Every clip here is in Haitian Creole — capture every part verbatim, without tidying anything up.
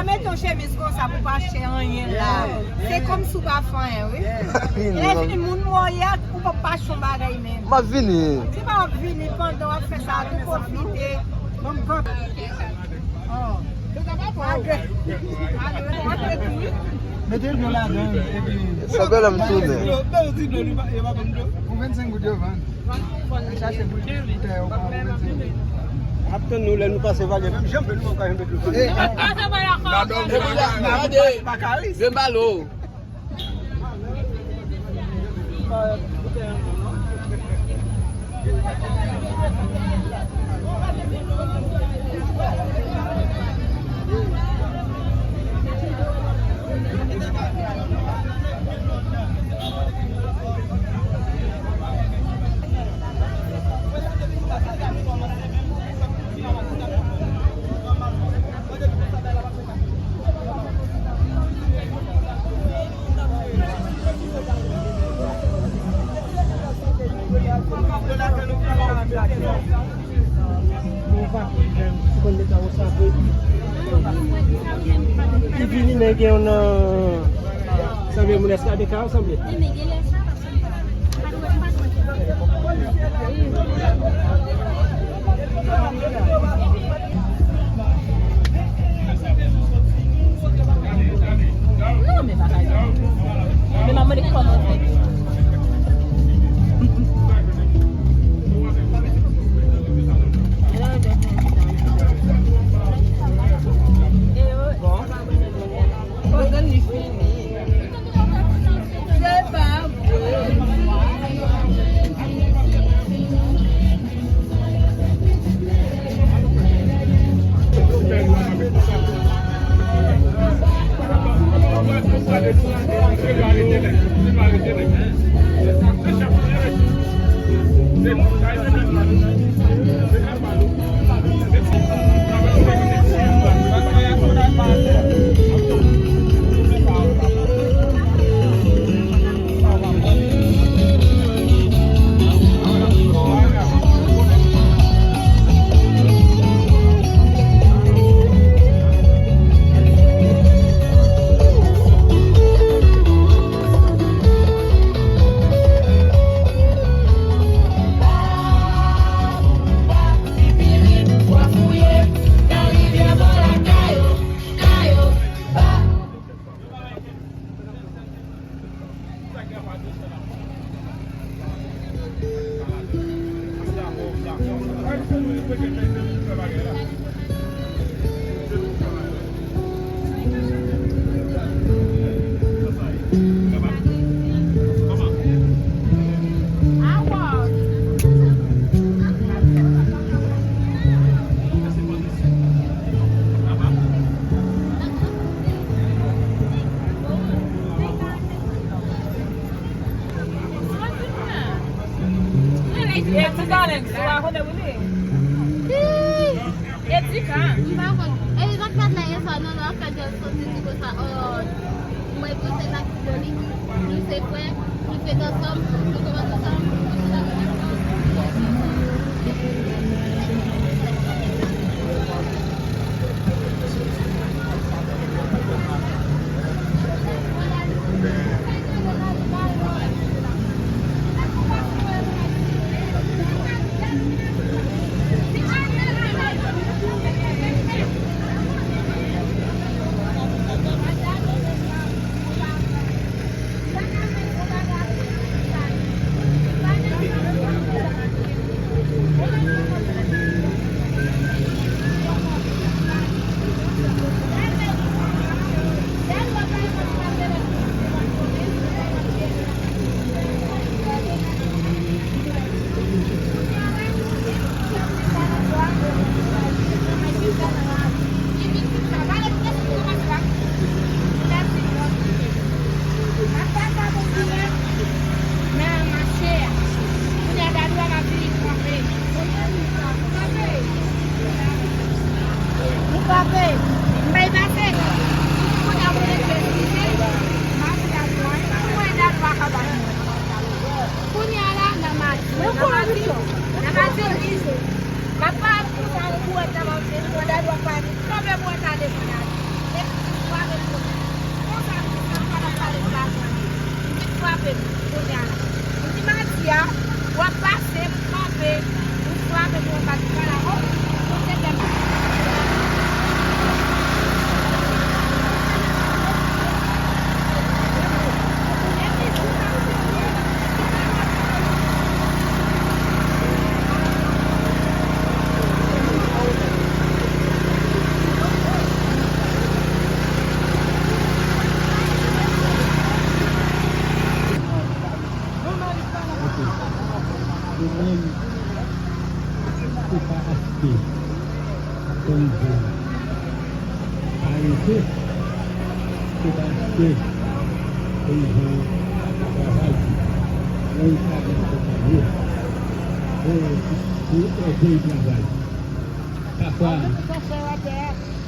Mete yon chemiz konsa pou pa achte anyen la. Se kòmsi w pa fè anyen, wi. Lè fini, moun mò yè, ou p ap pa achte yon bagay menm. M ap vini. Di pa w ap vini pandan w ap fè sa, tou pwofite. Ban m kanpe. Oh. Mete dlo ladan l, epi. Sa bèl, m tounen. Pou vennsenk goud yo vann. Al chache boutèy yo pou vennsenk goud. Ap tann nou lè nou pase Valye, menm janbe nou poko janbe dlo. Gade, gade, gade. Yo balo. Ki vini, men gen yon nan, sanble moun eskade ka, sanble. Non, men bagay la. Men m ap mande kòman fè. Bon. Kote li fini? Se pa vre. Etika. M pa konn. E li pa t la yè swa non, lè w ap fè djòl soti di konsa, oh, mwen pote nan koup de li. Nou se frè, nou fèt ansanm, nou kòmanse ansanm, nou chita ansanm. Nou frape. M bay pase. Kounye a mwen rete eskize. M ap di a nou an. Mwen dadwa ka bay mwen. Kounye a la, nan madi. Nan madi. Nan madi. M ap pa ap di sa yon bouwèt nan madi. Mwen dadwa pa kanpe bouwèt la devan nan. Se paske peyizan travay, nan yon travay konpanye, pou, pou ède travay. Pafwa,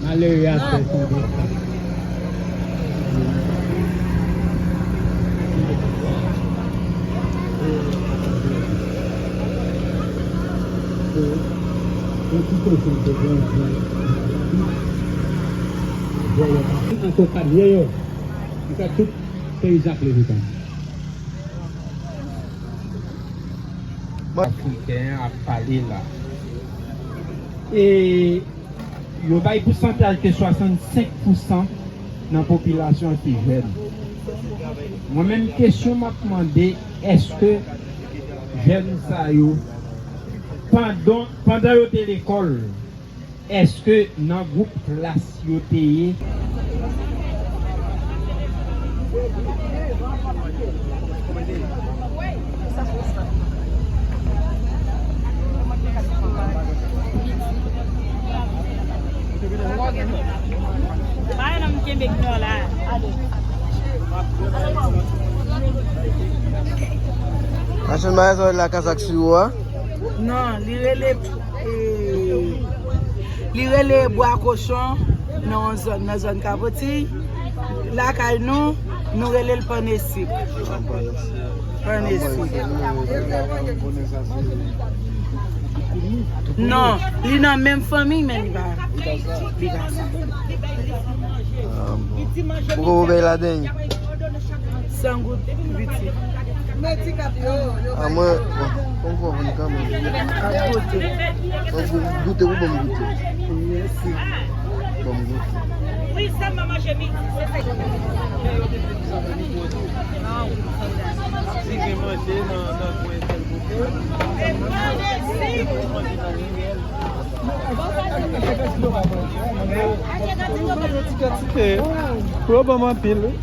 malere a fè tonbe sa. Akonpanye yo, anfèt, tout peyizan ap leve kanmenm. Afriken an ap pale la. E yo bay pousantaj ke swasannsenk pousan nan popilasyon an se jèn. Mwen menm, kesyon m ap mande, èske jèn sa yo, pandan, pandan yo te lekòl, èske nan gwoup klas yo te ye? Machann bagay sa w la, kazak sou ou a? Non, li rele, e, li rele Bwa Kochon nan yon zòn, nan zòn Kapotiy. Lakay nou, nou rele l Pannesik. Pannesik. Non, li nan menm fanmi, men li pa, li pa sa. Ah, bon. Poko ou bay ladan? San goud piti. Ah, mwen, bon, kòm fò vin kanmenm. Ap goute. Bon, gou-, goute, ou ban m goute. Mèsi. Ban m goute. Wi, sa m manje midi, se sa. Si gen manje nan, nan kwen sèl kote. Yo ban m anpil, wi.